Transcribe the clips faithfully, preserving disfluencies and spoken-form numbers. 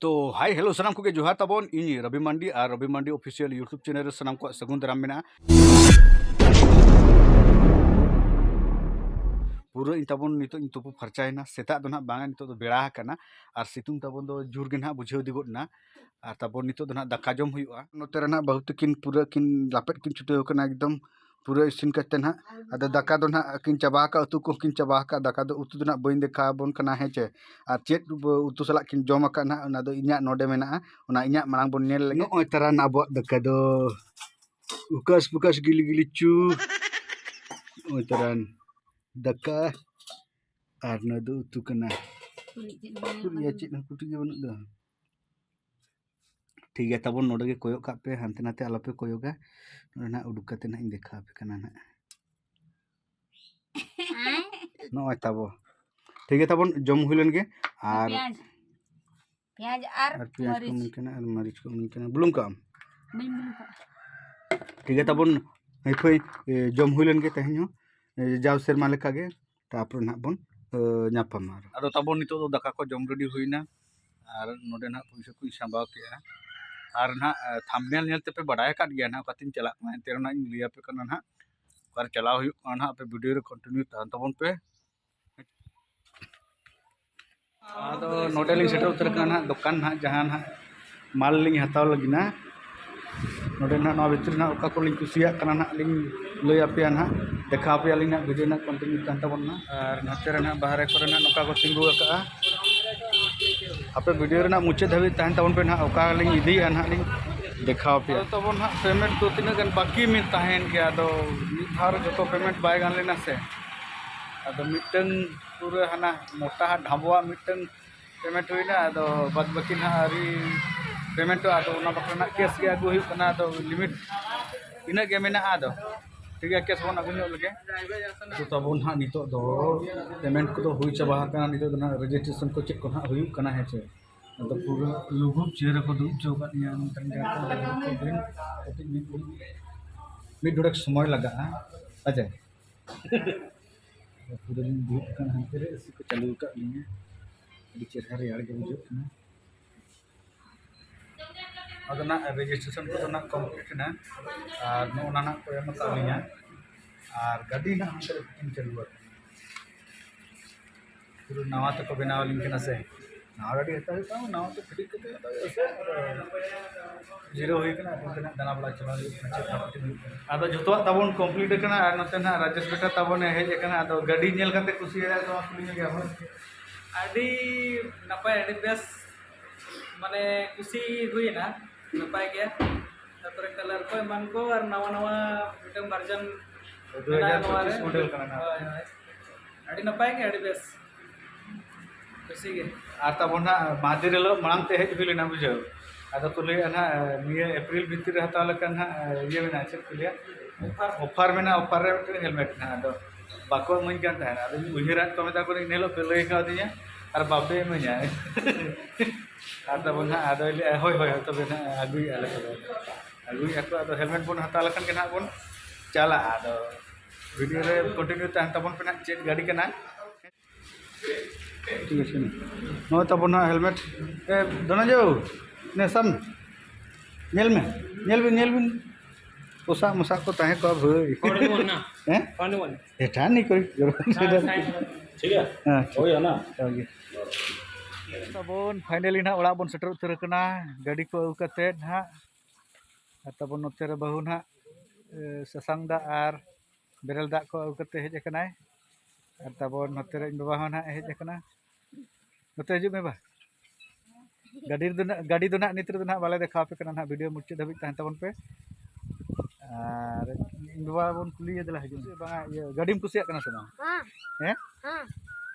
ᱛᱚ hi hello ᱥᱟᱱᱟᱢ ᱠᱚᱜᱮ ᱡᱚᱦᱟᱨ ᱛᱟᱵᱚᱱ, ᱤᱧ ᱨᱚᱵᱤ ᱢᱟᱱᱰᱤ ᱟᱨ ᱨᱚᱵᱤ ᱢᱟᱱᱰᱤ ᱚᱯᱷᱤᱥᱤᱭᱟᱞ YouTube ᱪᱮᱱᱮᱞ ᱨᱮ ᱥᱟᱱᱟᱢ ᱠᱚᱣᱟᱜ ᱥᱟᱹᱜᱩᱱ ᱫᱟᱨᱟᱢ ᱢᱮᱱᱟᱜᱼᱟ᱾ ᱯᱩᱨᱟᱹ ᱤᱧ ᱛᱟᱵᱚᱱ ᱱᱤᱛᱚᱜ ᱤᱧ ᱛᱩᱯᱩ ᱯᱷᱟᱨᱪᱟᱭᱮᱱᱟ, ᱥᱮᱛᱟᱜ ᱫᱚ ᱱᱟᱦᱟᱜ ᱵᱟᱝᱟ, ᱱᱤᱛᱚᱜ ᱫᱚ ᱵᱮᱲᱟ ᱟᱠᱟᱱᱟ ᱟᱨ ᱥᱤᱛᱩᱝ ᱛᱟᱵᱚᱱ ᱫᱚ ᱡᱳᱨ ᱜᱮ ᱱᱟᱦᱟᱜ ᱵᱩᱡᱷᱟᱹᱣ ᱤᱫᱤ ᱜᱚᱫ ᱮᱱᱟ᱾ ᱟᱨ ᱛᱟᱵᱚᱱ ᱱᱤᱛᱚᱜ ᱫᱚ ᱱᱟᱦᱟᱜ ᱫᱟᱠᱟ ᱡᱚᱢ ᱦᱩᱭᱩᱜᱼᱟ᱾ ᱱᱚᱛᱮ ᱨᱮ ᱱᱟᱦᱟᱜ ᱵᱟᱹᱦᱩ ᱛᱟᱹᱠᱤᱱ ᱯᱩᱨᱟᱹ ᱠᱤᱱ ᱞᱟᱯᱮᱫ ᱠᱤᱱ ᱪᱷᱩᱴᱟᱹᱣ ᱠᱟᱱᱟ ᱮᱠᱫᱚᱢ ᱯᱩᱨᱟᱹ ᱤᱥᱤᱱ ᱠᱟᱛᱮ ᱱᱟᱦᱟᱜ᱾ ᱟᱫᱚ ᱫᱟᱠᱟ ᱫᱚ ᱱᱟᱦᱟᱜ ᱠᱤᱱ ᱪᱟᱵᱟ ᱟᱠᱟᱫ, ᱩᱛᱩ ᱠᱚᱦᱚᱸ ᱠᱤᱱ ᱪᱟᱵᱟ ᱟᱠᱟᱫ᱾ ᱫᱟᱠᱟ ᱫᱚ, ᱩᱛᱩ ᱫᱚ ᱱᱟᱦᱟᱜ ᱵᱟᱹᱧ ᱫᱮᱠᱷᱟᱣ ᱟᱵᱚᱱ ᱠᱟᱱᱟ, ᱦᱮᱸ ᱪᱮ? ᱟᱨ ᱪᱮᱫ ᱩᱵ-, ᱩᱛᱩ ᱥᱟᱞᱟᱜ ᱠᱤᱱ ᱡᱚᱢ ᱟᱠᱟᱫ ᱱᱟᱦᱟᱜ, ᱚᱱᱟ ᱫᱚ ᱤᱧᱟᱹᱜ ᱱᱚᱰᱮ ᱢᱮᱱᱟᱜᱼᱟ, ᱚᱱᱟ ᱤᱧᱟᱹᱜ ᱢᱟᱲᱟᱝ ᱵᱚᱱ ᱧᱮᱞ ᱞᱮᱜᱮ᱾ ᱱᱚᱜᱼᱚᱭ ᱛᱟᱨᱟᱱ ᱟᱵᱚᱣᱟᱜ ᱫᱟᱠᱟ ᱫᱚ ᱩᱠᱟᱥ ᱯᱩᱠᱟᱥ ᱜᱤᱞᱤ ᱜᱤᱞᱤ ᱪᱩ᱾ ᱱᱚᱜᱼᱚᱭ ᱛᱟᱨᱟᱱ ᱫᱟᱠᱟ ᱟᱨ ᱱᱚᱣᱟ ᱫᱚ ᱩᱛᱩ ᱠᱟᱱᱟ᱾ ᱩᱛᱩ ᱨᱮᱭᱟᱜ ᱪᱮᱫ ᱦᱚᱸ ᱠᱩᱴᱤ ᱜᱮ ᱵᱟᱹᱱᱩᱜ ᱫᱚ᱾ ᱴᱷᱤᱠ ᱜᱮᱭᱟ ᱛᱟᱵᱚᱱ, ᱱᱚᱰᱮ ᱜᱮ ᱠᱚᱭᱚᱜ ᱠᱟᱜ ᱯᱮ, ᱦᱟᱱᱛᱮ ᱱᱟᱛᱮ ᱟᱞᱚᱯᱮ ᱠᱚᱭᱚᱜᱟ᱾ ᱱᱚᱰᱮ ᱱᱟᱦᱟᱜ ᱩᱰᱩᱠ ᱠᱟᱛᱮ ᱱᱟᱦᱟᱜ ᱤᱧ ᱫᱮᱠᱷᱟᱣ ᱟᱯᱮ ᱠᱟᱱᱟ ᱱᱟᱦᱟᱜ᱾ ᱱᱚᱜᱼᱚᱭ ᱛᱟᱵᱚ, ᱴᱷᱤᱠ ᱜᱮᱭᱟ ᱛᱟᱵᱚᱱ, ᱡᱚᱢ ᱦᱩᱭ ᱞᱮᱱ ᱜᱮ᱾ ᱟᱨ ᱯᱮᱸᱭᱟᱡᱽ, ᱯᱮᱸᱭᱟᱡᱽ ᱟᱨ ᱟᱨ ᱯᱮᱸᱭᱟᱡᱽ ᱠᱚ ᱢᱟᱹᱨᱤᱪ᱾ ᱮᱢᱟᱹᱧ ᱠᱟᱱᱟ ᱟᱨ ᱢᱟᱹᱨᱤᱪ ᱠᱚ ᱮᱢᱟᱹᱧ ᱠᱟᱱᱟ, ᱵᱩᱞᱩᱝ ᱠᱟᱜ ᱟᱢ? ᱵᱟᱹᱧ ᱵᱩᱞᱩᱝ ᱠᱟᱜᱼᱟ᱾ ᱴᱷᱤᱠ ᱜᱮᱭᱟ ᱛᱟᱵᱚᱱ, ᱦᱟᱹᱭ ᱯᱷᱟᱹᱭ, ᱮ, ᱡᱚᱢ ᱦᱩᱭ ᱞᱮᱱ ᱜᱮ ᱛᱮᱦᱮᱧ ᱦᱚᱸ, ᱮ, ᱡᱟᱣ ᱥᱮᱨᱢᱟ ᱞᱮᱠᱟ ᱜᱮ᱾ ᱛᱟᱨᱯᱚᱨᱮ ᱱᱟᱦᱟᱜ ᱵᱚᱱ, ᱮ, ᱧᱟᱯᱟᱢᱟ ᱟᱨᱚ᱾ ᱟᱫᱚ ᱛᱟᱵᱚᱱ ᱱᱤᱛᱚᱜ ᱫᱚ ᱫᱟᱠᱟ ᱠᱚ ᱡᱚᱢ ᱨᱮᱰᱤ ᱦᱩᱭᱱᱟ ᱟᱨ ᱱᱚᱰᱮ ᱱᱟᱦᱟᱜ ᱯᱩᱭᱥᱟᱹ ᱠᱚᱧ ᱥᱟᱢᱵᱟᱣ ᱠᱮᱜᱼᱟ᱾ ᱟᱨ ᱱᱟᱦᱟᱜ, ᱮ, ᱛᱷᱟᱢᱵᱱᱮᱞ ᱧᱮᱞ ᱛᱮᱯᱮ ᱵᱟᱰᱟᱭ ᱟᱠᱟᱫ ᱜᱮᱭᱟ ᱱᱟᱦᱟᱜ ᱚᱠᱟᱛᱮᱧ ᱪᱟᱞᱟᱜ ᱠᱟᱱᱟ, ᱮᱱᱛᱮ ᱨᱮᱦᱚᱸ ᱱᱟᱦᱟᱜ ᱤᱧ ᱞᱟᱹᱭ ᱟᱯᱮ ᱠᱟᱱᱟ ᱱᱟᱦᱟᱜ ᱚᱠᱟᱨᱮ ᱪᱟᱞᱟᱣ ᱦᱩᱭᱩᱜ ᱠᱟᱱᱟ ᱱᱟᱦᱟᱜ᱾ ᱟᱯᱮ ᱵᱷᱤᱰᱤᱭᱳ ᱨᱮ ᱠᱚᱱᱴᱤᱱᱤᱭᱩ ᱛᱟᱦᱮᱱ ᱛᱟᱵᱚᱱ ᱯᱮ᱾ ᱟᱫᱚ ᱱᱚᱰᱮ ᱞᱤᱧ ᱥᱮᱴᱮᱨ ᱩᱛᱟᱹᱨ ᱠᱟᱱᱟ ᱱᱟᱦᱟᱜ ᱫᱚᱠᱟᱱ ᱱᱟᱦᱟᱜ, ᱡᱟᱦᱟᱸ ᱱᱟᱦᱟᱜ ᱢᱟᱞ ᱞᱤᱧ ᱦᱟᱛᱟᱣ ᱞᱟᱹᱜᱤᱫ ᱱᱟᱦᱟᱜ᱾ ᱱᱚᱰᱮ ᱱᱟᱦᱟᱜ ᱱᱚᱣᱟ ᱵᱷᱤᱛᱨᱤ ᱱᱟᱦᱟᱜ ᱚᱠᱟ ᱠᱚᱞᱤᱧ ᱠᱩᱥᱤᱭᱟᱜ ᱠᱟᱱᱟ ᱱᱟᱦᱟᱜ ᱞᱤᱧ ᱞᱟᱹᱭ ᱟᱯᱮᱭᱟ ᱱᱟᱦᱟᱜ, ᱫᱮᱠᱷᱟᱣ ᱟᱯᱮᱭᱟᱞᱤᱧ ᱱᱟᱦᱟᱜ, ᱵᱷᱤᱰᱤᱭᱳ ᱱᱟᱦᱟᱜ ᱠᱚᱱᱴᱤᱱᱤᱭᱩ ᱛᱟᱦᱮᱱ ᱛᱟᱵᱚᱱ ᱱᱟᱦᱟᱜ᱾ ᱟᱨ ᱱᱚᱛᱮ ᱨᱮ ᱱᱟᱦᱟᱜ ᱵᱟᱦᱨᱮ ᱠᱚᱨᱮ ᱱᱟᱦᱟᱜ ᱱᱚᱝᱠᱟ ᱠᱚ ᱛᱤᱸᱜᱩ ᱟᱠᱟᱜᱼᱟ᱾ ᱟᱯᱮ ᱵᱷᱤᱰᱤᱭᱳ ᱨᱮᱱᱟᱜ ᱢᱩᱪᱟᱹᱫ ᱫᱷᱟᱹᱵᱤᱡ ᱛᱟᱦᱮᱱ ᱛᱟᱵᱚᱱ ᱯᱮ ᱱᱟᱦᱟᱜ, ᱚᱠᱟ ᱞᱤᱧ ᱤᱫᱤᱭᱮᱜᱼᱟ ᱱᱟᱦᱟᱜ ᱞᱤᱧ ᱫᱮᱠᱷᱟᱣ ᱟᱯᱮᱭᱟ᱾ ᱟᱫᱚ ᱛᱟᱵᱚᱱ ᱱᱟᱦᱟᱜ ᱯᱮᱢᱮᱱᱴ ᱫᱚ ᱛᱤᱱᱟᱹᱜ ᱜᱟᱱ ᱵᱟᱹᱠᱤ ᱢᱮ ᱛᱟᱦᱮᱸᱭᱮᱱ ᱜᱮᱭᱟ, ᱟᱫᱚ ᱢᱤᱫ ᱫᱷᱟᱣ ᱨᱮ ᱡᱚᱛᱚ ᱯᱮᱢᱮᱱᱴ ᱵᱟᱭ ᱜᱟᱱ ᱞᱮᱱᱟ ᱥᱮ᱾ ᱟᱫᱚ ᱢᱤᱫᱴᱟᱝ ᱯᱩᱨᱟᱹ ᱦᱟᱱᱟ ᱢᱚᱴᱟ ᱦᱟᱜ ᱰᱷᱟᱵᱚᱣᱟᱜ ᱢᱤᱫᱴᱟᱝ ᱯᱮᱢᱮᱱᱴ ᱦᱩᱭᱱᱟ, ᱟᱫᱚ ᱵᱟᱫ ᱵᱟᱹᱠᱤ ᱱᱟᱦᱟᱜ ᱟᱹᱣᱨᱤ ᱯᱮᱢᱮᱱᱴᱚᱜᱼᱟ᱾ ᱟᱫᱚ ᱚᱱᱟ ᱵᱟᱠᱷᱨᱟ ᱱᱟᱜ ᱠᱮᱥ ᱜᱮ ᱟᱹᱜᱩ ᱦᱩᱭᱩᱜ ᱠᱟᱱᱟ, ᱟᱫᱚ ᱞᱤᱢᱤᱴ ᱤᱱᱟᱹᱜ ᱜᱮ ᱢᱮᱱᱟᱜᱼᱟ᱾ ᱟᱫᱚ ᱴᱷᱤᱠ ᱜᱮᱭᱟ, ᱠᱮᱥ ᱵᱚᱱ ᱟᱹᱜᱩ ᱧᱚᱜ ᱞᱮᱜᱮ᱾ ᱟᱫᱚ ᱛᱟᱵᱚᱱ ᱱᱟᱦᱟᱜ ᱱᱤᱛᱚᱜ ᱫᱚ ᱯᱮᱢᱮᱱᱴ ᱠᱚᱫᱚ ᱦᱩᱭ ᱪᱟᱵᱟ ᱟᱠᱟᱱᱟ᱾ ᱱᱤᱛᱚᱜ ᱫᱚ ᱱᱟᱦᱟᱜ ᱨᱮᱡᱤᱥᱴᱨᱮᱥᱚᱱ ᱠᱚ ᱪᱮᱫ ᱠᱚ ᱱᱟᱦᱟᱜ ᱦᱩᱭᱩᱜ ᱠᱟᱱᱟ, ᱦᱮᱸ ᱪᱮ? ᱟᱫᱚ ᱯᱩᱨᱟᱹ ᱞᱩᱵᱩᱜ ᱪᱤᱭᱟᱹᱨ ᱨᱮᱠᱚ ᱫᱩᱲᱩᱵ ᱦᱚᱪᱚ ᱟᱠᱟᱫ ᱞᱤᱧᱟ᱾ ᱢᱮᱱᱠᱷᱟᱱ ᱡᱟᱦᱟᱸ ᱠᱚ ᱠᱟᱹᱴᱤᱡ ᱢᱤᱫ ᱜᱷᱟᱹᱲᱤᱡ, ᱢᱤᱫ ᱰᱚᱸᱰᱮᱠ ᱥᱚᱢᱚᱭ ᱞᱟᱜᱟᱜᱼᱟ, ᱦᱮᱸ ᱪᱮ? ᱯᱩᱨᱟᱹ ᱞᱤᱧ ᱫᱩᱲᱩᱵ ᱟᱠᱟᱱᱟ ᱦᱟᱱᱛᱮ ᱨᱮ, ᱮᱥᱤ ᱠᱚ ᱪᱟᱹᱞᱩ ᱟᱠᱟᱫ ᱞᱤᱧᱟ᱾ ᱟᱹᱰᱤ ᱪᱮᱦᱨᱟ ᱨᱮᱭᱟᱲ ᱜᱮ ᱵᱩᱡᱷᱟᱹᱜ ᱠᱟᱱᱟ᱾ ᱟᱫᱚ ᱱᱟᱜ registration ᱠᱚᱫᱚ ᱱᱟᱜ complete ᱮᱱᱟ, ᱟᱨ ᱱᱚᱜᱼᱚ ᱱᱟ ᱱᱟᱜ ᱠᱚ ᱮᱢ ᱟᱠᱟᱫ ᱞᱤᱧᱟ, ᱟᱨ ᱜᱟᱹᱰᱤ ᱱᱟᱜ ᱦᱟᱱᱛᱮ ᱨᱮ ᱵᱩᱠᱤᱝ ᱪᱟᱹᱞᱩ ᱟᱠᱟᱱᱟ᱾ ᱯᱩᱨᱟᱹ ᱱᱟᱣᱟ ᱛᱮᱠᱚ ᱵᱮᱱᱟᱣ ᱟᱹᱞᱤᱧ ᱠᱟᱱᱟ ᱥᱮ, ᱱᱟᱣᱟ ᱜᱟᱹᱰᱤ ᱦᱟᱛᱟᱣ ᱦᱩᱭᱩᱜ ᱛᱟᱢᱟ, ᱱᱟᱣᱟ ᱛᱮ ᱯᱷᱤᱴᱤᱝ ᱠᱟᱛᱮ ᱦᱟᱛᱟᱣ ᱦᱩᱭᱩᱜᱼᱟ ᱥᱮ, ᱟᱨ ᱡᱤᱨᱟᱹᱣ ᱦᱩᱭ ᱠᱟᱱᱟ, ᱟᱫᱚ ᱚᱱᱛᱮ ᱱᱟᱜ ᱫᱟᱬᱟ ᱵᱟᱲᱟ ᱪᱟᱞᱟᱣ ᱦᱩᱭᱩᱜ ᱠᱟᱱᱟ, ᱪᱮᱫ ᱠᱷᱟᱹᱛᱤᱨ ᱦᱩᱭᱩᱜ ᱠᱟᱱᱟ᱾ ᱟᱫᱚ ᱡᱷᱚᱛᱚᱣᱟᱜ ᱛᱟᱵᱚᱱ complete ᱟᱠᱟᱱᱟ, ᱟᱨ ᱱᱚᱛᱮ ᱱᱟᱜ ᱨᱟᱡᱮᱥ ᱵᱮᱴᱟ ᱛᱟᱵᱚᱱᱮ ᱦᱮᱡ ᱟᱠᱟᱱᱟ᱾ ᱟᱫᱚ ᱜᱟᱹᱰᱤ ᱧᱮᱞ ᱠᱟᱛᱮ ᱠᱩᱥᱤ ᱟᱭᱟ ᱥᱮ ᱵᱟᱝ, ᱠᱩᱞᱤ ᱧᱚᱜ ᱜᱮᱭᱟ ᱵᱚᱱ᱾ ᱟᱹᱰᱤ ᱱᱟᱯᱟᱭ, ᱟᱹᱰᱤ ᱵᱮᱥ, ᱢᱟᱱᱮ ᱠᱩᱥᱤ ᱦᱩᱭᱮᱱᱟ, ᱱᱟᱯᱟᱭ ᱜᱮᱭᱟ᱾ ᱛᱟᱨᱯᱚᱨᱮ colour ᱠᱚ ᱮᱢᱟᱱ ᱠᱚ ᱟᱨ ᱱᱟᱣᱟ ᱱᱟᱣᱟ ᱢᱤᱫᱴᱟᱝ version ᱫᱩ ᱦᱟᱡᱟᱨ ᱯᱚᱸᱪᱤᱥ ᱢᱮᱱᱟᱜᱼᱟ ᱱᱚᱣᱟ ᱨᱮ᱾ Model ᱠᱟᱱᱟ ᱱᱟᱜ᱾ ᱦᱳᱭ, ᱦᱳᱭ᱾ ᱟᱹᱰᱤ ᱱᱟᱯᱟᱭ ᱜᱮ, ᱟᱹᱰᱤ ᱵᱮᱥ᱾ ᱠᱩᱥᱤ ᱜᱮ᱾ ᱟᱨ ᱛᱟᱵᱚᱱ ᱱᱟᱜ ᱢᱟᱦᱫᱮᱨ ᱦᱤᱞᱳᱜ ᱢᱟᱲᱟᱝ ᱛᱮ ᱦᱮᱡ ᱦᱩᱭ ᱞᱮᱱᱟ, ᱵᱩᱡᱷᱟᱹᱣ᱾ ᱟᱫᱚ ᱠᱚ ᱞᱟᱹᱭᱮᱫᱼᱟ ᱱᱟᱜ, ᱱᱤᱭᱟᱹ April ᱵᱷᱤᱛᱤᱨ ᱨᱮ ᱦᱟᱛᱟᱣ ᱞᱮᱠᱷᱟᱱ ᱱᱟᱜ, ᱤᱭᱟᱹ ᱢᱮᱱᱟᱜᱼᱟ, ᱪᱮᱫ ᱠᱚ ᱞᱟᱹᱭᱟ? Offer᱾ Offer ᱢᱮᱱᱟᱜᱼᱟ, offer ᱨᱮ ᱢᱤᱫᱴᱮᱱ helmet ᱱᱟᱜ᱾ ᱟᱫᱚ ᱵᱟᱠᱚ ᱤᱢᱟᱹᱧ ᱠᱟᱱ ᱛᱟᱦᱮᱱᱟ᱾ ᱟᱫᱚᱧ ᱩᱭᱦᱟᱹᱨᱟᱫ ᱠᱚ ᱢᱮᱛᱟ ᱠᱚᱣᱟ, ᱤᱱᱟᱹ ᱦᱤᱞᱳᱜ ᱯᱮ ᱞᱟᱹᱭ ᱠᱟᱣᱫᱤᱧᱟ ᱟᱨ ᱵᱟᱯᱮ ᱤᱢᱟᱹᱧᱟ᱾ ᱟᱨ ᱛᱟᱵᱚᱱ ᱱᱟᱜ ᱟᱫᱚᱭ ᱞᱟᱹᱭᱮᱫᱼᱟ, "ᱦᱳᱭ, ᱦᱳᱭ, ᱛᱚᱵᱮ ᱱᱟᱜ ᱟᱹᱜᱩᱭᱮᱫᱼᱟ ᱞᱮ, ᱛᱚᱵᱮ ᱟᱹᱜᱩᱭᱮᱫᱼᱟ ᱠᱚ᱾ ᱟᱫᱚ helmet ᱵᱚᱱ ᱦᱟᱛᱟᱣ ᱞᱮᱠᱷᱟᱱ ᱜᱮ ᱱᱟᱜ ᱵᱚᱱ ᱪᱟᱞᱟᱜᱼᱟ᱾ ᱟᱫᱚ video ᱨᱮ continue ᱛᱟᱦᱮᱱ ᱛᱟᱵᱚᱱ ᱯᱮ ᱱᱟᱜ, ᱪᱮᱫ ᱜᱟᱹᱰᱤ ᱠᱟᱱᱟ?" ᱴᱷᱤᱠ ᱟᱪᱷᱮ, ᱱᱚᱜᱼᱚᱭ ᱛᱟᱵᱚᱱ ᱱᱟᱜ helmet᱾ ᱮ, ᱫᱷᱚᱱᱚᱱᱡᱚᱭ ᱵᱟᱹᱵᱩ, ᱱᱮ ᱥᱟᱢ, ᱧᱮᱞ ᱢᱮ, ᱧᱮᱞ ᱵᱤᱱ, ᱧᱮᱞ ᱵᱤᱱ, ᱯᱚᱥᱟᱜ ᱢᱚᱥᱟᱜ ᱠᱚ ᱛᱟᱦᱮᱸ ᱠᱚᱜᱼᱟ ᱵᱷᱟᱹᱭ᱾ ᱦᱚᱲ ᱵᱚᱱ ᱱᱟ᱾ ᱦᱮᱸ? ᱦᱚᱲ ᱵᱚᱱ᱾ ᱮᱴᱷᱟᱱ ᱱᱤ ᱠᱚᱨᱮ ᱡᱚᱨᱩᱨ ᱦᱮᱸ, ᱴᱷᱤᱠ ᱜᱮᱭᱟ᱾ ᱦᱮᱸ, ᱴᱷᱤᱠ᱾ ᱦᱳᱭ, ᱚᱱᱟ᱾ ᱦᱳᱭ᱾ ᱛᱟᱵᱚᱱ finally ᱱᱟᱜ ᱚᱲᱟᱜ ᱵᱚᱱ ᱥᱮᱴᱮᱨ ᱩᱛᱟᱹᱨ ᱟᱠᱟᱱᱟ, ᱜᱟᱹᱰᱤ ᱠᱚ ᱟᱹᱜᱩ ᱠᱟᱛᱮᱫ ᱱᱟᱜ᱾ ᱟᱨ ᱛᱟᱵᱚᱱ ᱱᱚᱛᱮ ᱨᱮ ᱵᱟᱹᱦᱩ ᱱᱟᱜ, ᱮ, ᱥᱟᱥᱟᱝ ᱫᱟᱜ ᱟᱨ ᱵᱮᱨᱮᱞ ᱫᱟᱜ ᱠᱚ ᱟᱹᱜᱩ ᱠᱟᱛᱮ ᱦᱮᱡ ᱟᱠᱟᱱᱟᱭ᱾ ᱟᱨ ᱛᱟᱵᱚᱱ ᱱᱚᱛᱮ ᱨᱮ ᱤᱧ ᱵᱟᱵᱟ ᱦᱚᱸ ᱱᱟᱦᱟᱜ ᱦᱮᱡ ᱟᱠᱟᱱᱟ᱾ ᱱᱚᱛᱮ ᱦᱤᱡᱩᱜ ᱢᱮ ᱵᱟ᱾ ᱜᱟᱹᱰᱤ ᱨᱮᱫᱚ ᱱᱟᱜ, ᱜᱟᱹᱰᱤ ᱫᱚ ᱱᱟᱜ ᱱᱤᱛ ᱨᱮᱫᱚ ᱱᱟᱜ ᱵᱟᱞᱮ ᱫᱮᱠᱷᱟᱣ ᱟᱯᱮ ᱠᱟᱱᱟ ᱱᱟᱜ, video ᱢᱩᱪᱟᱹᱫ ᱫᱷᱟᱹᱵᱤᱡ ᱛᱟᱦᱮᱱ ᱛᱟᱵᱚᱱ ᱯᱮ᱾ ᱟᱨ ᱤᱧ ᱵᱟᱵᱟ ᱵᱚᱱ ᱠᱩᱞᱤᱭᱮ, ᱫᱮᱞᱟ ᱦᱤᱡᱩᱜ ᱢᱮ᱾ ᱵᱟᱝᱟ, ᱤᱭᱟᱹ, ᱜᱟᱹᱰᱤᱢ ᱠᱩᱥᱤᱭᱟᱜ ᱠᱟᱱᱟ ᱥᱮ ᱵᱟᱝ? ᱦᱮᱸ᱾ ᱦᱮᱸ? ᱦᱮᱸ᱾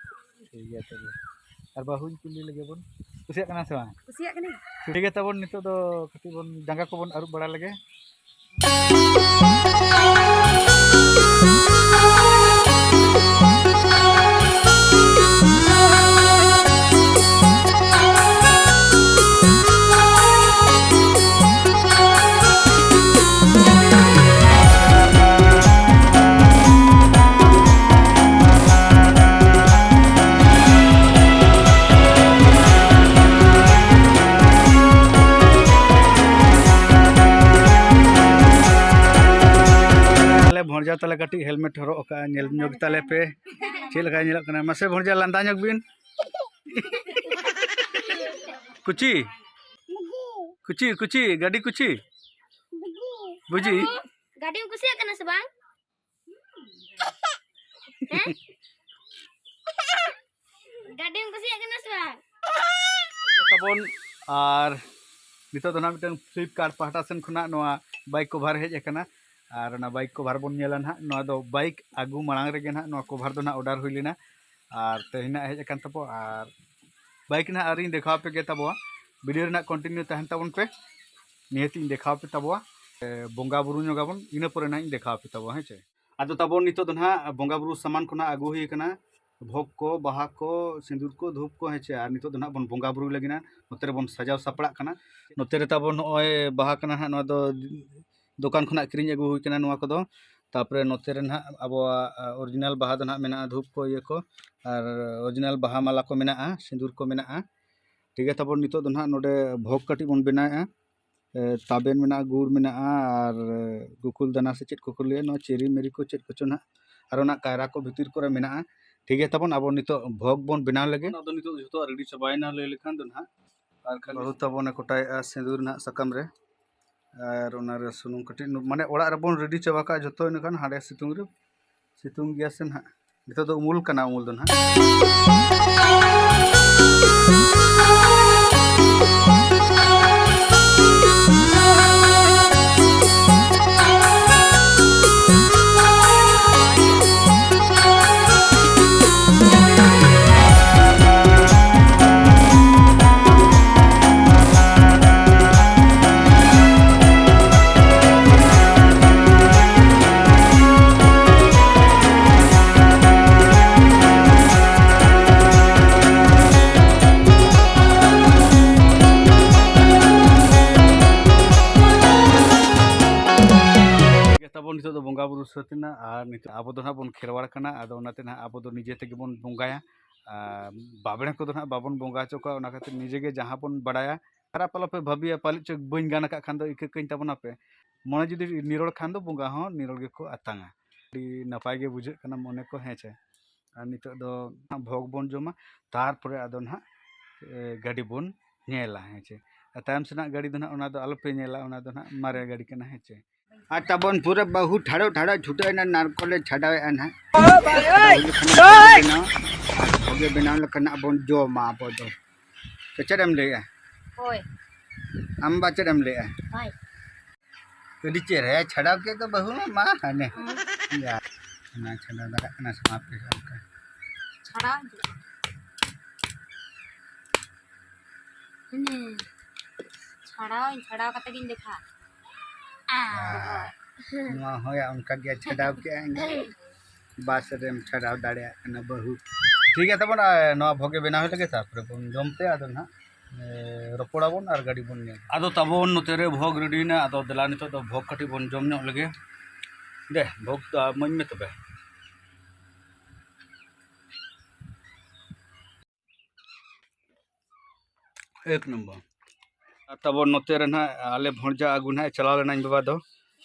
ᱴᱷᱤᱠ ᱜᱮᱭᱟ ᱛᱚᱵᱮ᱾ ᱟᱨ ᱵᱟᱹᱦᱩᱧ ᱠᱩᱞᱤ ᱞᱮᱜᱮ ᱵᱚᱱ, ᱠᱩᱥᱤᱭᱟᱜ ᱠᱟᱱᱟ ᱥᱮ ᱵᱟᱝ? ᱠᱩᱥᱤᱭᱟᱜ ᱠᱟᱹᱱᱟᱹᱧ᱾ ᱴᱷᱤᱠ ᱜᱮᱭᱟ, ᱛᱟᱵᱚᱱ ᱱᱤᱛᱚᱜ ᱫᱚ ᱠᱟᱹᱴᱤᱡ ᱵᱚᱱ ᱡᱟᱸᱜᱟ ᱠᱚᱵᱚᱱ ᱟᱹᱨᱩᱵ ᱵᱟᱲᱟ ᱞᱮᱜᱮ᱾ ᱛᱟᱦᱞᱮ ᱠᱟᱹᱴᱤᱡ ᱦᱮᱞᱢᱮᱴ ᱦᱚᱨᱚᱜ ᱟᱠᱟᱫᱼᱟ, ᱧᱮᱞ ᱧᱚᱜ ᱛᱟᱞᱮ ᱯᱮ ᱪᱮᱫ ᱞᱮᱠᱟᱭ ᱧᱮᱞᱚᱜ ᱠᱟᱱᱟ᱾ ᱢᱟᱥᱮ ᱵᱷᱚᱲᱡᱟ ᱞᱟᱸᱫᱟ ᱧᱚᱜ ᱵᱤᱱ᱾ ᱠᱩᱪᱤ, ᱠᱩᱪᱤ, ᱠᱩᱪᱤ, ᱜᱟᱹᱰᱤ ᱠᱩᱪᱤ᱾ ᱵᱩᱡᱤ᱾ ᱜᱟᱹᱰᱤᱢ ᱠᱩᱥᱤᱭᱟᱜ ᱠᱟᱱᱟ ᱥᱮ ᱵᱟᱝ? ᱦᱮᱸ? ᱜᱟᱹᱰᱤᱢ ᱠᱩᱥᱤᱭᱟᱜ ᱠᱟᱱᱟ ᱥᱮ ᱵᱟᱝ? ᱛᱟᱵᱚᱱ᱾ ᱟᱨ ᱱᱤᱛᱚᱜ ᱫᱚ ᱱᱟᱦᱟᱜ ᱢᱤᱫᱴᱟᱝ ᱯᱷᱞᱤᱯᱠᱟᱨᱴ ᱯᱟᱦᱴᱟ ᱥᱮᱱ ᱠᱷᱚᱱᱟᱜ ᱱᱚᱣᱟ ᱵᱟᱭᱤᱠ ᱠᱚᱵᱷᱟᱨ ᱦᱮᱡ ᱟᱠᱟᱱᱟ᱾ ᱟᱨ ᱚᱱᱟ ᱵᱟᱭᱤᱠ ᱠᱚᱵᱷᱟᱨ ᱵᱚᱱ ᱧᱮᱞᱟ ᱱᱟᱦᱟᱜ᱾ ᱱᱚᱣᱟ ᱫᱚ ᱵᱟᱭᱤᱠ ᱟᱹᱜᱩ ᱢᱟᱲᱟᱝ ᱨᱮᱜᱮ ᱱᱟᱦᱟᱜ ᱱᱚᱣᱟ ᱠᱚᱵᱷᱟᱨ ᱫᱚ ᱱᱟᱦᱟᱜ ᱚᱰᱟᱨ ᱦᱩᱭ ᱞᱮᱱᱟ᱾ ᱟᱨ ᱛᱮᱦᱮᱧ ᱱᱟᱦᱟᱜ ᱦᱮᱡ ᱟᱠᱟᱱ ᱛᱟᱵᱚ᱾ ᱟᱨ ᱵᱟᱭᱤᱠ ᱱᱟᱦᱟᱜ ᱟᱹᱣᱨᱤᱧ ᱫᱮᱠᱷᱟᱣ ᱟᱯᱮ ᱜᱮ ᱛᱟᱵᱚ᱾ ᱵᱷᱤᱰᱤᱭᱳ ᱨᱮᱱᱟᱜ ᱠᱚᱱᱴᱤᱱᱤᱭᱩ ᱛᱟᱦᱮᱱ ᱛᱟᱵᱚᱱ ᱯᱮ, ᱱᱤᱦᱟᱹᱛᱤᱧ ᱫᱮᱠᱷᱟᱣ ᱟᱯᱮ ᱛᱟᱵᱚᱣᱟ᱾ ᱮ, ᱵᱚᱸᱜᱟ ᱵᱩᱨᱩ ᱧᱚᱜᱟᱵᱚᱱ, ᱤᱱᱟᱹ ᱯᱚᱨᱮ ᱱᱟᱦᱟᱜ ᱤᱧ ᱫᱮᱠᱷᱟᱣ ᱟᱯᱮ ᱛᱟᱵᱚᱣᱟ, ᱦᱮᱸ ᱪᱮ? ᱟᱫᱚ ᱛᱟᱵᱚᱱ ᱱᱤᱛᱚᱜ ᱫᱚ ᱱᱟᱦᱟᱜ ᱵᱚᱸᱜᱟ ᱵᱩᱨᱩ ᱥᱟᱢᱟᱱ ᱠᱚ ᱱᱟᱦᱟᱜ ᱟᱹᱜᱩ ᱦᱩᱭ ᱟᱠᱟᱱᱟ᱾ ᱵᱷᱳᱜᱽ ᱠᱚ, ᱵᱟᱦᱟ ᱠᱚ, ᱥᱤᱸᱫᱩᱨ ᱠᱚ, ᱫᱷᱩᱯ ᱠᱚ, ᱦᱮᱸ ᱪᱮ? ᱟᱨ ᱱᱤᱛᱚᱜ ᱫᱚ ᱱᱟᱦᱟᱜ ᱵᱚᱱ ᱵᱚᱸᱜᱟ ᱵᱩᱨᱩᱭ ᱞᱟᱹᱜᱤᱫ ᱱᱟ᱾ ᱱᱚᱛᱮ ᱨᱮᱵᱚᱱ ᱥᱟᱡᱟᱣ ᱥᱟᱯᱲᱟᱜ ᱠᱟᱱᱟ᱾ ᱱᱚᱛᱮ ᱨᱮ ᱛᱟᱵᱚᱱ ᱱᱚᱜᱼᱚᱭ ᱵᱟᱦᱟ ᱠᱟᱱᱟ ᱱᱟᱦᱟᱜ, ᱱᱚᱣᱟ ᱫᱚ ᱫᱚᱠᱟᱱ ᱠᱷᱚᱱᱟᱜ ᱠᱤᱨᱤᱧ ᱟᱹᱜᱩ ᱦᱩᱭ ᱠᱟᱱᱟ ᱱᱚᱣᱟ ᱠᱚᱫᱚ᱾ ᱛᱟᱯᱚᱨᱮ ᱱᱚᱛᱮ ᱨᱮ ᱱᱟᱦᱟᱜ ᱟᱵᱚᱣᱟᱜ, ᱟ, ᱚᱨᱤᱡᱤᱱᱟᱞ ᱵᱟᱦᱟ ᱫᱚ ᱱᱟᱦᱟᱜ ᱢᱮᱱᱟᱜᱼᱟ, ᱫᱷᱩᱯ ᱠᱚ, ᱤᱭᱟᱹ ᱠᱚ, ᱟᱨ ᱚᱨᱤᱡᱤᱱᱟᱞ ᱵᱟᱦᱟ ᱢᱟᱞᱟ ᱠᱚ ᱢᱮᱱᱟᱜᱼᱟ, ᱥᱤᱸᱫᱩᱨ ᱠᱚ ᱢᱮᱱᱟᱜᱼᱟ᱾ ᱴᱷᱤᱠ ᱜᱮᱭᱟ, ᱛᱟᱵᱚᱱ ᱱᱤᱛᱚᱜ ᱫᱚ ᱱᱟᱦᱟᱜ ᱱᱚᱰᱮ ᱵᱷᱳᱜᱽ ᱠᱟᱹᱴᱤᱡ ᱵᱚᱱ ᱵᱮᱱᱟᱣᱮᱫᱼᱟ᱾ ᱮ, ᱛᱟᱵᱮᱱ ᱢᱮᱱᱟᱜᱼᱟ, ᱜᱩᱲ ᱢᱮᱱᱟᱜᱼᱟ, ᱟᱨ ᱜᱩᱠᱩᱞ ᱫᱟᱱᱟ ᱥᱮ ᱪᱮᱫ ᱠᱚᱠᱚ ᱞᱟᱹᱭᱟ, ᱱᱚᱣᱟ ᱪᱮᱨᱤ ᱢᱮᱨᱤ ᱠᱚ ᱪᱮᱫ ᱠᱚᱪᱚ ᱱᱟᱦᱟᱜ, ᱟᱨ ᱚᱱᱟ ᱠᱟᱭᱨᱟ ᱠᱚ ᱵᱷᱤᱛᱤᱨ ᱠᱚᱨᱮ ᱢᱮᱱᱟᱜᱼᱟ᱾ ᱴᱷᱤᱠ ᱜᱮᱭᱟ, ᱛᱟᱵᱚᱱ ᱟᱵᱚ ᱱᱤᱛᱚᱜ ᱵᱷᱳᱜᱽ ᱵᱚᱱ ᱵᱮᱱᱟᱣ ᱞᱮᱜᱮ᱾ ᱚᱱᱟ ᱫᱚ ᱱᱤᱛᱚᱜ ᱡᱷᱚᱛᱚᱣᱟᱜ ᱨᱮᱰᱤ ᱪᱟᱵᱟᱭᱮᱱᱟ ᱞᱟᱹᱭ ᱞᱮᱠᱷᱟᱱ ᱫᱚ ᱱᱟᱦᱟᱜ᱾ ᱟᱨ ᱠᱷᱟᱹᱞᱤ ᱵᱟᱹᱦᱩ ᱛᱟᱵᱚᱱᱮ ᱠᱚᱴᱟᱭᱮᱫᱼᱟ ᱥᱤᱸᱫᱩᱨ ᱱᱟᱦᱟᱜ ᱥᱟᱠᱟᱢ ᱨᱮ, ᱟᱨ ᱚᱱᱟᱨᱮ ᱥᱩᱱᱩᱢ ᱠᱟᱹᱴᱤᱡ, ᱢᱟᱱᱮ ᱚᱲᱟᱜ ᱨᱮᱵᱚᱱ ᱨᱮᱰᱤ ᱪᱟᱵᱟ ᱠᱟᱜᱼᱟ ᱡᱷᱚᱛᱚ, ᱤᱱᱟᱹᱠᱷᱟᱱ ᱦᱟᱸᱰᱮ ᱥᱤᱛᱩᱝ ᱨᱮ, ᱥᱤᱛᱩᱝ ᱜᱮᱭᱟ ᱥᱮ ᱱᱟᱦᱟᱜ᱾ ᱱᱤᱛᱚᱜ ᱫᱚ ᱩᱢᱩᱞ ᱠᱟᱱᱟ, ᱩᱢᱩᱞ ᱫᱚ ᱱᱟᱦᱟᱜ᱾ ᱴᱷᱤᱠ ᱜᱮᱭᱟ, ᱛᱟᱵᱚᱱ ᱱᱤᱛᱚᱜ ᱫᱚ ᱵᱚᱸᱜᱟ ᱵᱩᱨᱩ ᱥᱟᱹᱛ ᱮᱱᱟ, ᱟᱨ ᱱᱤᱛᱚᱜ ᱟᱵᱚ ᱫᱚ ᱱᱟᱦᱟᱜ ᱵᱚᱱ ᱠᱷᱮᱨᱣᱟᱲ ᱠᱟᱱᱟ, ᱟᱫᱚ ᱚᱱᱟᱛᱮ ᱱᱟᱦᱟᱜ ᱟᱵᱚ ᱫᱚ ᱱᱤᱡᱮ ᱛᱮᱜᱮ ᱵᱚᱱ ᱵᱚᱸᱜᱟᱭᱟ᱾ ᱟᱨ ᱵᱟᱵᱽᱲᱮ ᱠᱚᱫᱚ ᱱᱟᱦᱟᱜ ᱵᱟᱵᱚᱱ ᱵᱚᱸᱜᱟ ᱦᱚᱪᱚ ᱠᱚᱣᱟ, ᱚᱱᱟ ᱠᱷᱟᱹᱛᱤᱨ ᱱᱤᱡᱮ ᱜᱮ ᱡᱟᱦᱟᱸ ᱵᱚᱱ ᱵᱟᱲᱟᱭᱟ, ᱠᱷᱟᱨᱟᱯ ᱟᱞᱚᱯᱮ ᱵᱷᱟᱹᱵᱤᱭᱟ, ᱯᱟᱞᱮᱫ ᱪᱚ ᱵᱟᱹᱧ ᱜᱟᱱ ᱟᱠᱟᱫ ᱠᱷᱟᱱ ᱫᱚ ᱤᱠᱟᱹ ᱠᱟᱹᱧ ᱛᱟᱵᱚᱱᱟᱯᱮ᱾ ᱢᱚᱱᱮ ᱡᱩᱫᱤ ᱱᱤᱨᱚᱲ ᱠᱷᱟᱱ ᱫᱚ ᱵᱚᱸᱜᱟ ᱦᱚᱸ ᱱᱤᱨᱚᱲ ᱜᱮᱠᱚ ᱟᱛᱟᱝᱟ᱾ ᱟᱹᱰᱤ ᱱᱟᱯᱟᱭ ᱜᱮ ᱵᱩᱡᱷᱟᱹᱜ ᱠᱟᱱᱟ ᱢᱚᱱᱮ ᱠᱚ, ᱦᱮᱸ ᱪᱮ᱾ ᱟᱨ ᱱᱤᱛᱚᱜ ᱫᱚ ᱵᱷᱳᱜᱽ ᱵᱚᱱ ᱡᱚᱢᱟ, ᱛᱟᱨᱯᱚᱨᱮ ᱟᱫᱚ ᱱᱟᱦᱟᱜ, ᱮ, ᱜᱟᱹᱰᱤ ᱵᱚᱱ ᱧᱮᱞᱟ, ᱦᱮᱸ ᱪᱮ᱾ ᱟᱨ ᱛᱟᱭᱚᱢ ᱥᱮᱱᱟᱜ ᱜᱟᱹᱰᱤ ᱫᱚ ᱱᱟᱦᱟᱜ, ᱚᱱᱟ ᱫᱚ ᱟᱞᱚᱯᱮ ᱧᱮᱞᱟ, ᱚᱱᱟ ᱫᱚ ᱱᱟᱦᱟᱜ ᱢᱟᱨᱮ ᱜᱟᱹᱰᱤ ᱠᱟᱱᱟ, ᱦᱮᱸ ᱪᱮ᱾ ᱟᱨ ᱛᱟᱵᱚᱱ ᱯᱩᱨᱟᱹ ᱵᱟᱹᱦᱩ ᱴᱷᱟᱲᱚ ᱴᱷᱟᱲᱚ ᱪᱷᱩᱴᱟᱹᱣ ᱮᱱᱟ, ᱱᱟᱨᱠᱚᱞᱮ ᱪᱷᱟᱰᱟᱣᱮᱫᱼᱟ ᱱᱟᱦᱟᱜ᱾ ᱵᱷᱳᱜᱮ ᱵᱮᱱᱟᱣ ᱞᱮᱠᱷᱟᱱ ᱱᱟᱦᱟᱜ ᱵᱷᱳᱜᱮ ᱵᱮᱱᱟᱣ ᱞᱮᱠᱷᱟᱱ ᱱᱟᱦᱟᱜ ᱵᱚᱱ ᱡᱚᱢᱟ ᱟᱵᱚ ᱫᱚ᱾ ᱛᱚ ᱪᱮᱫ ᱮᱢ ᱞᱟᱹᱭᱮᱫᱼᱟ? ᱦᱳᱭ᱾ ᱟᱢ ᱵᱟ ᱪᱮᱫ ᱮᱢ ᱞᱟᱹᱭᱮᱫᱼᱟ? ᱦᱳᱭ᱾ ᱟᱹᱰᱤ ᱪᱮᱦᱨᱟ ᱪᱷᱟᱰᱟᱣ ᱠᱮᱫ ᱫᱚ ᱵᱟᱹᱦᱩ ᱢᱟ, ᱢᱟ ᱦᱟᱱᱮ᱾ ᱦᱩᱸ᱾ ᱭᱟ, ᱚᱱᱟ ᱪᱷᱟᱰᱟᱣ ᱫᱟᱲᱮᱭᱟᱜ ᱠᱟᱱᱟ ᱥᱮ ᱵᱟᱝ ᱟᱯᱮ ᱚᱱᱠᱟ? ᱪᱷᱟᱲᱟᱣ ᱦᱤᱡᱩᱜ ᱠᱟᱱᱟ᱾ ᱦᱩᱸ᱾ ᱪᱷᱟᱲᱟᱣ, ᱪᱷᱟᱲᱟᱣ ᱠᱟᱛᱮ ᱜᱤᱧ ᱫᱮᱠᱷᱟ᱾ ᱟᱨ ᱱᱚᱣᱟ ᱦᱚᱸᱭᱟ ᱚᱱᱠᱟ ᱜᱮ ᱪᱷᱟᱰᱟᱣ ᱠᱮᱜᱼᱟ᱾ ᱵᱟᱥ ᱨᱮᱢ ᱪᱷᱟᱰᱟᱣ ᱫᱟᱲᱮᱭᱟᱜ ᱠᱟᱱᱟ ᱵᱟᱹᱦᱩ᱾ ᱴᱷᱤᱠ ᱜᱮᱭᱟ ᱛᱟᱵᱚᱱ, ᱟᱨ ᱱᱚᱣᱟ ᱵᱷᱳᱜᱮ ᱵᱮᱱᱟᱣ ᱞᱮᱜᱮ, ᱛᱟᱨᱯᱚᱨᱮ ᱵᱚᱱ ᱡᱚᱢ ᱛᱮ ᱟᱫᱚ ᱱᱟᱦᱟᱜ, ᱮ, ᱨᱚᱯᱚᱲᱟᱵᱚᱱ ᱟᱨ ᱜᱟᱹᱰᱤ ᱵᱚᱱ ᱧᱮᱞ᱾ ᱟᱫᱚ ᱛᱟᱵᱚᱱ ᱱᱚᱛᱮ ᱨᱮ ᱵᱷᱳᱜᱽ ᱨᱮᱰᱤᱭᱮᱱᱟ, ᱟᱫᱚ ᱫᱮᱞᱟ ᱱᱤᱛᱚᱜ ᱫᱚ ᱵᱷᱳᱜᱽ ᱠᱟᱹᱴᱤᱡ ᱵᱚᱱ ᱡᱚᱢ ᱧᱚᱜ ᱞᱮᱜᱮ᱾ ᱫᱮ, ᱵᱷᱳᱜᱽ ᱫᱚ ᱤᱢᱟᱹᱧ ᱢᱮ ᱛᱚᱵᱮ᱾ ᱮᱠ ᱱᱚᱢᱵᱚᱨ᱾ ᱟᱨ ᱛᱟᱵᱚᱱ ᱱᱚᱛᱮ ᱨᱮ ᱱᱟᱦᱟᱜ ᱟᱞᱮ ᱵᱷᱚᱸᱡᱟ ᱟᱹᱜᱩ ᱱᱟᱦᱟᱜ ᱮ ᱪᱟᱞᱟᱣ ᱞᱮᱱᱟ ᱤᱧ ᱵᱟᱵᱟ ᱫᱚ᱾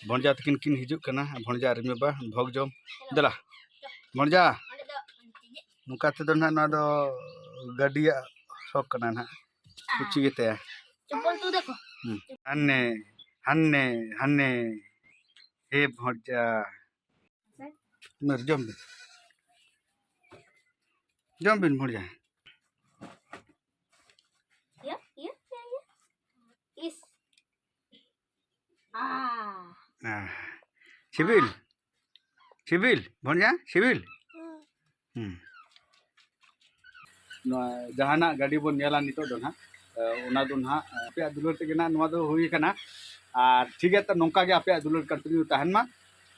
ᱵᱷᱚᱸᱡᱟ ᱛᱟᱹᱠᱤᱱ ᱠᱤᱱ ᱦᱤᱡᱩᱜ ᱠᱟᱱᱟ, ᱵᱷᱚᱸᱡᱟ ᱟᱨ ᱤᱧ ᱵᱟᱵᱟ ᱵᱷᱳᱜᱽ ᱡᱚᱢ᱾ ᱫᱮᱞᱟ, ᱵᱷᱚᱸᱡᱟ᱾ ᱱᱚᱝᱠᱟ ᱛᱮᱫᱚ ᱱᱟᱦᱟᱜ ᱱᱚᱣᱟ ᱫᱚ ᱜᱟᱹᱰᱤᱭᱟᱜ ᱥᱚᱠ ᱠᱟᱱᱟ ᱱᱟᱦᱟᱜ᱾ ᱠᱩᱪᱤ ᱜᱮᱛᱟᱭᱟ᱾ ᱪᱚᱯᱚᱞ ᱛᱩᱫ ᱟᱠᱚ᱾ ᱦᱩᱸ᱾ ᱦᱟᱱᱱᱮ, ᱦᱟᱱᱱᱮ, ᱦᱟᱱᱱᱮ᱾ ᱦᱮ ᱵᱷᱚᱸᱡᱟ᱾ ᱢᱟᱨ, ᱡᱚᱢ ᱵᱤᱱ᱾ ᱡᱚᱢ ᱵᱤᱱ ᱵᱷᱚᱸᱡᱟ᱾ ᱤᱭᱟᱹ, ᱤᱭᱟᱹ, ᱤᱭᱟᱹ, ᱤᱭᱟᱹ᱾ ᱤᱥ᱾ ᱟ᱾ ᱟ᱾ ᱥᱤᱵᱤᱞ? ᱥᱤᱵᱤᱞ? ᱵᱷᱚᱸᱡᱟ? ᱥᱤᱵᱤᱞ? ᱦᱩᱸ᱾ ᱦᱩᱸ᱾ ᱱᱚᱣᱟ ᱡᱟᱦᱟᱱᱟᱜ ᱜᱟᱹᱰᱤ ᱵᱚᱱ ᱧᱮᱞᱟ ᱱᱤᱛᱚᱜ ᱫᱚ ᱱᱟᱦᱟᱜ, ᱮ, ᱚᱱᱟ ᱫᱚ ᱱᱟᱦᱟᱜ ᱟᱯᱮᱭᱟᱜ ᱫᱩᱞᱟᱹᱲ ᱛᱮᱜᱮ ᱱᱟᱦᱟᱜ ᱱᱚᱣᱟ ᱫᱚ ᱦᱩᱭ ᱟᱠᱟᱱᱟ᱾ ᱟᱨ ᱴᱷᱤᱠ ᱜᱮᱭᱟ, ᱛᱚ ᱱᱚᱝᱠᱟ ᱜᱮ ᱟᱯᱮᱭᱟᱜ ᱫᱩᱞᱟᱹᱲ continue ᱛᱟᱦᱮᱱ ᱢᱟ᱾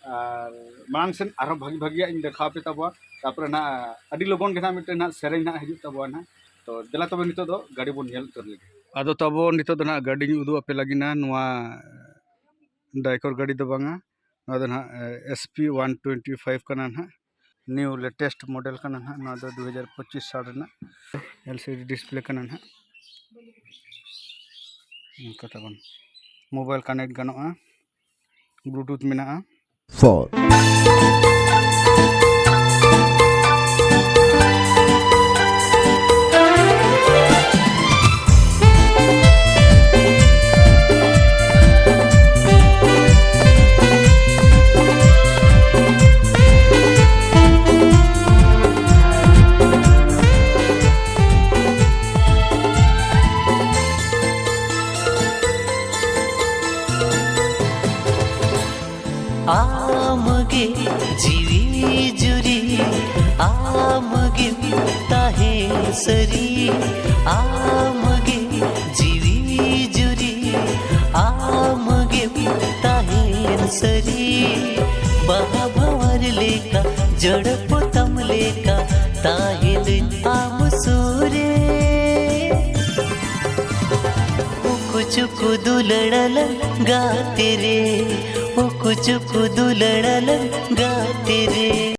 ᱟᱨ ᱢᱟᱲᱟᱝ ᱥᱮᱱ ᱟᱨᱦᱚᱸ ᱵᱷᱟᱹᱜᱤ ᱵᱷᱟᱹᱜᱤᱭᱟᱜ ᱤᱧ ᱫᱮᱠᱷᱟᱣ ᱟᱯᱮ ᱛᱟᱵᱚᱣᱟ᱾ ᱛᱟᱨᱯᱚᱨᱮ ᱱᱟᱦᱟᱜ ᱟᱹᱰᱤ ᱞᱚᱜᱚᱱ ᱜᱮ ᱱᱟᱦᱟᱜ ᱢᱤᱫᱴᱮᱱ ᱱᱟᱦᱟᱜ ᱥᱮᱨᱮᱧ ᱱᱟᱦᱟᱜ ᱦᱤᱡᱩᱜ ᱛᱟᱵᱚᱣᱟ ᱱᱟᱦᱟᱜ᱾ ᱛᱚ ᱫᱮᱞᱟ ᱛᱚᱵᱮ ᱱᱤᱛᱚᱜ ᱫᱚ ᱜᱟᱹᱰᱤ ᱵᱚᱱ ᱧᱮᱞ ᱩᱛᱟᱹᱨ ᱞᱮᱜᱮ᱾ ᱟᱫᱚ ᱛᱟᱵᱚ ᱱᱤᱛᱚᱜ ᱫᱚ ᱱᱟᱦᱟᱜ ᱜᱟᱹᱰᱤᱧ ᱩᱫᱩᱜ ᱟᱯᱮ ᱞᱟᱹᱜᱤᱫ ᱱᱟᱦᱟᱜ, ᱱᱚᱣᱟ ᱰᱟᱭᱠᱚᱨ ᱜᱟᱹᱰᱤ ᱫᱚ ᱵᱟᱝᱟ, ᱱᱚᱣᱟ ᱫᱚ ᱱᱟᱦᱟᱜ, ᱮ, SP one twenty five ᱠᱟᱱᱟ ᱱᱟᱦᱟᱜ᱾ New latest model ᱠᱟᱱᱟ ᱱᱟᱦᱟᱜ᱾ ᱱᱚᱣᱟ ᱫᱚ ᱫᱩ ᱦᱟᱡᱟᱨ ᱯᱚᱸᱪᱤᱥ ᱥᱟᱞ ᱨᱮᱱᱟᱜ LCD display ᱠᱟᱱᱟ ᱱᱟᱦᱟᱜ᱾ ᱚᱱᱠᱟ ᱛᱟᱵᱚᱱ mobile connect ᱜᱟᱱᱚᱜᱼᱟ, Bluetooth ᱢᱮᱱᱟᱜᱼᱟ᱾ four. ᱟᱢᱜᱮ ᱡᱤᱣᱤ ᱡᱩᱨᱤ, ᱟᱢᱜᱮᱢ ᱛᱟᱦᱮᱸ ᱥᱟᱹᱨᱤ, ᱟᱢᱜᱮ ᱡᱤᱣᱤ ᱡᱩᱨᱤ, ᱟᱢᱜᱮᱢ ᱛᱟᱦᱮᱸ ᱥᱟᱹᱨᱤ᱾ ᱵᱟᱦᱟ ᱵᱷᱟᱣᱟᱨ ᱞᱮᱠᱟ, ᱡᱚᱲ ᱯᱚᱛᱟᱢ ᱞᱮᱠᱟ ᱛᱟᱦᱮᱸᱱᱟᱹᱧ ᱟᱢ ᱥᱩᱨ ᱨᱮ᱾ ᱩᱠᱩ ᱪᱩᱠᱩ ᱫᱩᱞᱟᱹᱲᱟᱞᱟᱝ ᱜᱟᱛᱮ ᱨᱮ, ᱩᱠᱩ ᱪᱩᱠᱩ ᱫᱩᱞᱟᱹᱲᱟᱞᱟᱝ ᱜᱟᱛᱮ ᱨᱮ᱾